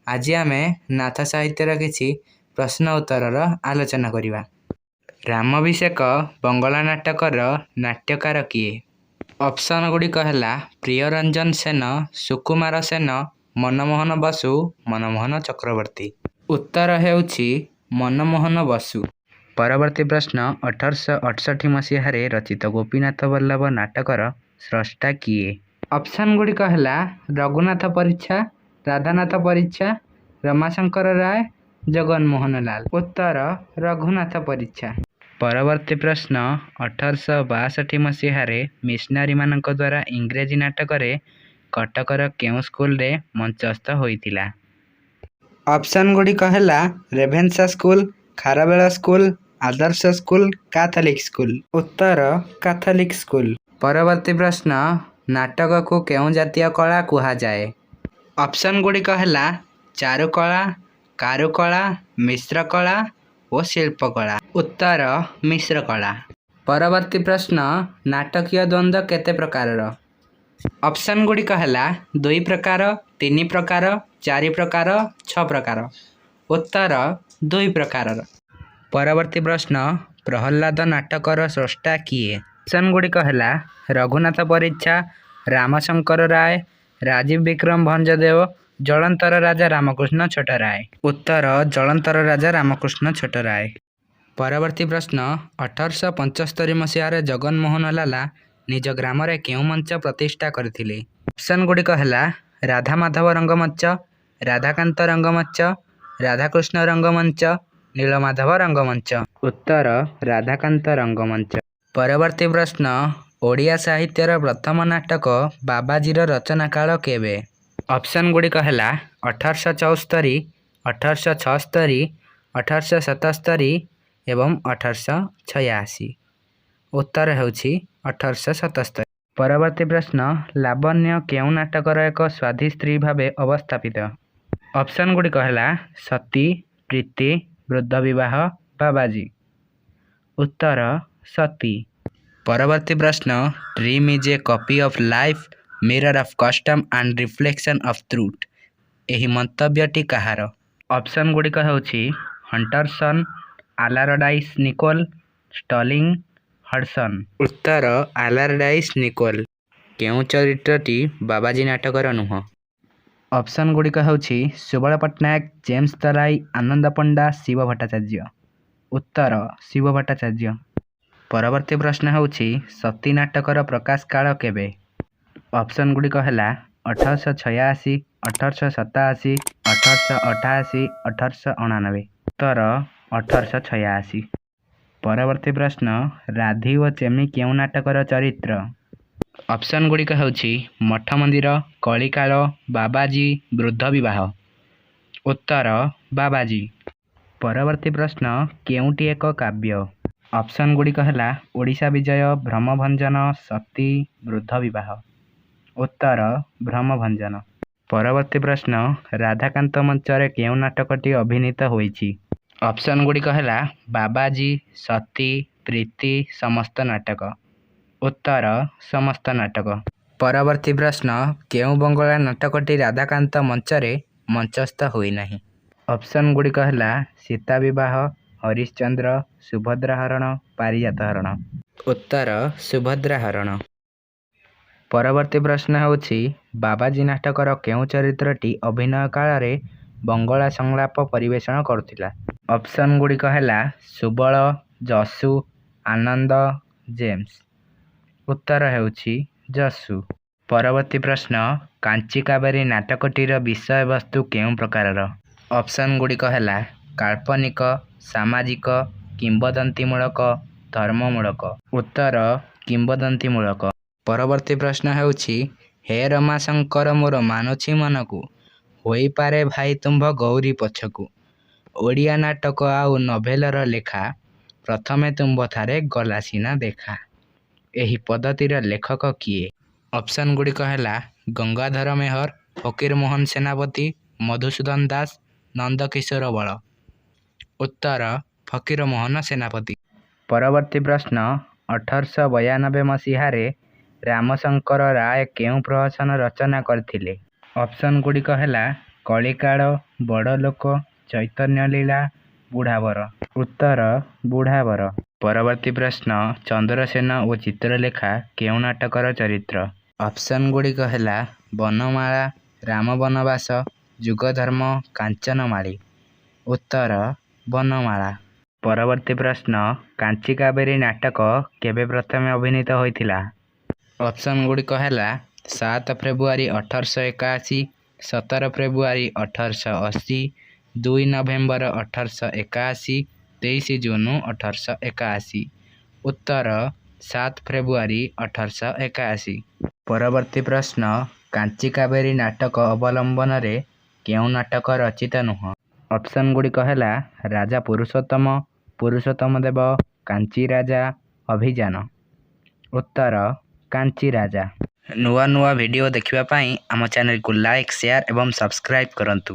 ଆଜି ଆମେ ନାଥ ସାହିତ୍ୟର କିଛି ପ୍ରଶ୍ନ ଉତ୍ତରର ଆଲୋଚନା କରିବା। ରାମଭିଷେକ ବଙ୍ଗଳା ନାଟକର ନାଟ୍ୟକାର କିଏ? ଅପସନ୍ ଗୁଡ଼ିକ ହେଲା ପ୍ରିୟରଞ୍ଜନ ସେନ, ସୁକୁମାର ସେନ, ମନମୋହନ ବସୁ, ମନମୋହନ ଚକ୍ରବର୍ତ୍ତୀ। ଉତ୍ତର ହେଉଛି ମନମୋହନ ବସୁ। ପରବର୍ତ୍ତୀ ପ୍ରଶ୍ନ, 1868 ମସିହାରେ ରଚିତ ଗୋପୀନାଥ ବଲ୍ଲଭ ନାଟକର ସ୍ରଷ୍ଟା କିଏ? ଅପସନ୍ ଗୁଡ଼ିକ ହେଲା ରଘୁନାଥ ପରିଚ୍ଛା, ରାଧାନାଥ ପରିଚ୍ଛା, ରମାଶଙ୍କର ରାୟ, ଜଗନମୋହନ ଲାଲ। ଉତ୍ତର ରଘୁନାଥ ପରିଚ୍ଛା। ପରବର୍ତ୍ତୀ ପ୍ରଶ୍ନ, 1862 ମସିହାରେ ମିଶନାରୀମାନଙ୍କ ଦ୍ୱାରା ଇଂରେଜୀ ନାଟକରେ କଟକର କେଉଁ ସ୍କୁଲରେ ମଞ୍ଚସ୍ଥ ହୋଇଥିଲା? ଅପସନ୍ ଗୁଡ଼ିକ ହେଲା ରେଭେନ୍ସା ସ୍କୁଲ, ଖାରବେଳ ସ୍କୁଲ, ଆଦର୍ଶ ସ୍କୁଲ, କାଥଲିକ ସ୍କୁଲ। ଉତ୍ତର କାଥଲିକ ସ୍କୁଲ। ପରବର୍ତ୍ତୀ ପ୍ରଶ୍ନ, ନାଟକକୁ କେଉଁ ଜାତୀୟ କଳା କୁହାଯାଏ? ଅପସନ୍ ଗୁଡ଼ିକ ହେଲା ଚାରୁକଳା, କାରୁକଳା, ମିଶ୍ରକଳା ଓ ଶିଳ୍ପକଳା। ଉତ୍ତର ମିଶ୍ରକଳା। ପରବର୍ତ୍ତୀ ପ୍ରଶ୍ନ, ନାଟକୀୟ ଦ୍ୱନ୍ଦ୍ୱ କେତେ ପ୍ରକାରର? ଅପସନ୍ ଗୁଡ଼ିକ ହେଲା ଦୁଇ ପ୍ରକାର, ତିନି ପ୍ରକାର, ଚାରି ପ୍ରକାର, ଛଅ ପ୍ରକାର। ଉତ୍ତର ଦୁଇ ପ୍ରକାରର। ପରବର୍ତ୍ତୀ ପ୍ରଶ୍ନ, ପ୍ରହ୍ଲାଦ ନାଟକର ସ୍ରଷ୍ଟା କିଏ? ଅପସନ୍ ଗୁଡ଼ିକ ହେଲା ରଘୁନାଥ ପରିଚ୍ଛା, ରାମଶଙ୍କର ରାୟ, ରାଜୀବ ବିକ୍ରମ ଭଞ୍ଜଦେଓ, ଜଳନ୍ତର ରାଜା ରାମକୃଷ୍ଣ ଛୋଟରାୟ। ଉତ୍ତର ଜଳନ୍ତର ରାଜା ରାମକୃଷ୍ଣ ଛୋଟରାୟ। ପରବର୍ତ୍ତୀ ପ୍ରଶ୍ନ, 1875 ମସିହାରେ ଜଗନମୋହନ ଲାଲା ନିଜ ଗ୍ରାମରେ କେଉଁ ମଞ୍ଚ ପ୍ରତିଷ୍ଠା କରିଥିଲେ? ଅପସନ୍ ଗୁଡ଼ିକ ହେଲା ରାଧାମାଧବ ରଙ୍ଗମଞ୍ଚ, ରାଧାକାନ୍ତ ରଙ୍ଗମଞ୍ଚ, ରାଧାକୃଷ୍ଣ ରଙ୍ଗମଞ୍ଚ, ନୀଳମାଧବ ରଙ୍ଗମଞ୍ଚ। ଉତ୍ତର ରାଧାକାନ୍ତ ରଙ୍ଗମଞ୍ଚ। ପରବର୍ତ୍ତୀ ପ୍ରଶ୍ନ, ଓଡ଼ିଆ ସାହିତ୍ୟର ପ୍ରଥମ ନାଟକ ବାବାଜୀର ରଚନା କାଳ କେବେ? ଅପସନ୍ ଗୁଡ଼ିକ ହେଲା 1874, 1876, 1877 ଏବଂ 1886। ଉତ୍ତର ହେଉଛି 1877। ପରବର୍ତ୍ତୀ ପ୍ରଶ୍ନ, ଲାବଣ୍ୟ କେଉଁ ନାଟକର ଏକ ସାଧ୍ୱୀ ସ୍ତ୍ରୀ ଭାବେ ଅବସ୍ଥାପିତ? ଅପସନ୍ ଗୁଡ଼ିକ ହେଲା ସତୀ, ପ୍ରୀତି, ବୃଦ୍ଧ ବିବାହ, ବାବାଜୀ। ଉତ୍ତର ସତୀ। ପରବର୍ତ୍ତୀ ପ୍ରଶ୍ନ, "Dream is a copy of life, mirror of custom and reflection of truth" ଏହି ମନ୍ତବ୍ୟଟି କାହାର? ଅପସନ୍ ଗୁଡ଼ିକ ହେଉଛି ହଣ୍ଟରସନ୍, ଆଲାରଡାଇସ୍ ନିକୋଲ, ଷ୍ଟର୍ଲିଂ, ହଡସନ୍। ଉତ୍ତର ଆଲାରଡାଇସ୍ ନିକୋଲ। କେଉଁ ଚରିତ୍ରଟି ବାବାଜୀ ନାଟକର ନୁହଁ? ଅପସନ୍ ଗୁଡ଼ିକ ହେଉଛି ସୁବଳ ପଟ୍ଟନାୟକ, ଜେମ୍ସ ତରାଇ, ଆନନ୍ଦ ପଣ୍ଡା, ଶିବ ଭଟ୍ଟାଚାର୍ଯ୍ୟ। ଉତ୍ତର ଶିବ ଭଟ୍ଟାଚାର୍ଯ୍ୟ। ପରବର୍ତ୍ତୀ ପ୍ରଶ୍ନ ହେଉଛି, ସତୀ ନାଟକର ପ୍ରକାଶ କାଳ କେବେ? ଅପସନ୍ ଗୁଡ଼ିକ ହେଲା 1886, 1887, 1888, 1889। ଉତ୍ତର 1886। ପରବର୍ତ୍ତୀ ପ୍ରଶ୍ନ, ରାଧୀ ଓ ଚେମୀ କେଉଁ ନାଟକର ଚରିତ୍ର? ଅପସନ୍ ଗୁଡ଼ିକ ହେଉଛି ମଠ ମନ୍ଦିର, କଳିକାଳ, ବାବାଜୀ, ବୃଦ୍ଧ ବିବାହ। ଉତ୍ତର ବାବାଜୀ। ପରବର୍ତ୍ତୀ ପ୍ରଶ୍ନ, କେଉଁଟି ଏକ କାବ୍ୟ? ଅପସନ୍ ଗୁଡ଼ିକ ହେଲା ଓଡ଼ିଶା ବିଜୟ, ଭ୍ରମଭଞ୍ଜନ, ସତୀ, ବୃଦ୍ଧ ବିବାହ। ଉତ୍ତର ଭ୍ରମଭଞ୍ଜନ। ପରବର୍ତ୍ତୀ ପ୍ରଶ୍ନ, ରାଧାକାନ୍ତ ମଞ୍ଚରେ କେଉଁ ନାଟକଟି ଅଭିନୀତ ହୋଇଛି? ଅପସନ୍ ଗୁଡ଼ିକ ହେଲା ବାବାଜୀ, ସତୀ, ପ୍ରୀତି, ସମସ୍ତ ନାଟକ। ଉତ୍ତର ସମସ୍ତ ନାଟକ। ପରବର୍ତ୍ତୀ ପ୍ରଶ୍ନ, କେଉଁ ବଙ୍ଗଳା ନାଟକଟି ରାଧାକାନ୍ତ ମଞ୍ଚରେ ମଞ୍ଚସ୍ଥ ହୋଇନାହିଁ? ଅପସନ୍ ଗୁଡ଼ିକ ହେଲା ସୀତା ବିବାହ, ହରିଶ୍ଚନ୍ଦ୍ର, ସୁଭଦ୍ରା ହରଣ, ପାରିଜାତ ହରଣ। ଉତ୍ତର ସୁଭଦ୍ରା ହରଣ। ପରବର୍ତ୍ତୀ ପ୍ରଶ୍ନ ହେଉଛି, ବାବାଜୀ ନାଟକର କେଉଁ ଚରିତ୍ରଟି ଅଭିନୟ କାଳରେ ବଙ୍ଗଳା ସଂଳାପ ପରିବେଷଣ କରୁଥିଲା? ଅପସନ୍ ଗୁଡ଼ିକ ହେଲା ସୁବଳ, ଯଶୁ, ଆନନ୍ଦ, ଜେମ୍ସ। ଉତ୍ତର ହେଉଛି ଯଶୁ। ପରବର୍ତ୍ତୀ ପ୍ରଶ୍ନ, କାଞ୍ଚି କାବେରୀ ନାଟକଟିର ବିଷୟବସ୍ତୁ କେଉଁ ପ୍ରକାରର? ଅପସନ୍ ଗୁଡ଼ିକ ହେଲା କାଳ୍ପନିକ, ସାମାଜିକ, କିମ୍ବଦନ୍ତୀମୂଳକ, ଧର୍ମମୂଳକ। ଉତ୍ତର କିମ୍ବଦନ୍ତୀମୂଳକ। ପରବର୍ତ୍ତୀ ପ୍ରଶ୍ନ ହେଉଛି, ହେ ରମାଶଙ୍କର ମୋର ମାନୁଛି ମନକୁ, ହୋଇପାରେ ଭାଇ ତୁମ୍ଭ ଗୌରୀ ପଛକୁ, ଓଡ଼ିଆ ନାଟକ ଆଉ ନୋଭେଲର ଲେଖା ପ୍ରଥମେ ତୁମ୍ଭଠାରେ ଗଲା ସିନା ଦେଖା, ଏହି ପଦଟିର ଲେଖକ କିଏ? ଅପସନ୍ ଗୁଡ଼ିକ ହେଲା ଗଙ୍ଗାଧର ମେହର, ଫକୀରମୋହନ ସେନାପତି, ମଧୁସୂଦନ ଦାସ, ନନ୍ଦକିଶୋର ବଳ। ଉତ୍ତର ଫକୀରମୋହନ ସେନାପତି। ପରବର୍ତ୍ତୀ ପ୍ରଶ୍ନ, 1892 ମସିହାରେ ରାମଶଙ୍କର ରାୟ କେଉଁ ପ୍ରହସନ ରଚନା କରିଥିଲେ? ଅପସନ୍ ଗୁଡ଼ିକ ହେଲା କଳିକାଳ, ବଡ଼ଲୋକ, ଚୈତନ୍ୟଲୀଳା, ବୁଢ଼ାବର। ଉତ୍ତର ବୁଢ଼ାବର। ପରବର୍ତ୍ତୀ ପ୍ରଶ୍ନ, ଚନ୍ଦ୍ରସେନ ଓ ଚିତ୍ରଲେଖା କେଉଁ ନାଟକର ଚରିତ୍ର? ଅପସନ୍ ଗୁଡ଼ିକ ହେଲା ବନମାଳା, ରାମ ବନବାସ, ଯୁଗଧର୍ମ, କାଞ୍ଚନମାଳୀ। ଉତ୍ତର ବନମାଳା। ପରବର୍ତ୍ତୀ ପ୍ରଶ୍ନ, କାଞ୍ଚି କାବେରୀ ନାଟକ କେବେ ପ୍ରଥମେ ଅଭିନୀତ ହୋଇଥିଲା? ଅପସନ୍ ଗୁଡ଼ିକ ହେଲା 7 ଫେବୃଆରୀ 1881, 17 ଫେବୃଆରୀ 1880, 2 ନଭେମ୍ବର 1881, 23 ଜୁନ 1881। ଉତ୍ତର 7 ଫେବୃଆରୀ 1881। ପରବର୍ତ୍ତୀ ପ୍ରଶ୍ନ, କାଞ୍ଚି କାବେରୀ ନାଟକ ଅବଲମ୍ବନରେ କେଉଁ ନାଟକ ରଚିତ ନୁହଁ? ଅପସନ୍ ଗୁଡ଼ିକ ହେଲା ରାଜା ପୁରୁଷୋତ୍ତମ, ପୁରୁଷୋତ୍ତମ ଦେବ, କାଞ୍ଚି ରାଜା, ଅଭିଯାନ। ଉତ୍ତର କାଞ୍ଚି ରାଜା। ନୂଆ ନୂଆ ଭିଡ଼ିଓ ଦେଖିବା ପାଇଁ ଆମ ଚ୍ୟାନେଲକୁ ଲାଇକ୍, ସେୟାର ଏବଂ ସବସ୍କ୍ରାଇବ୍ କରନ୍ତୁ।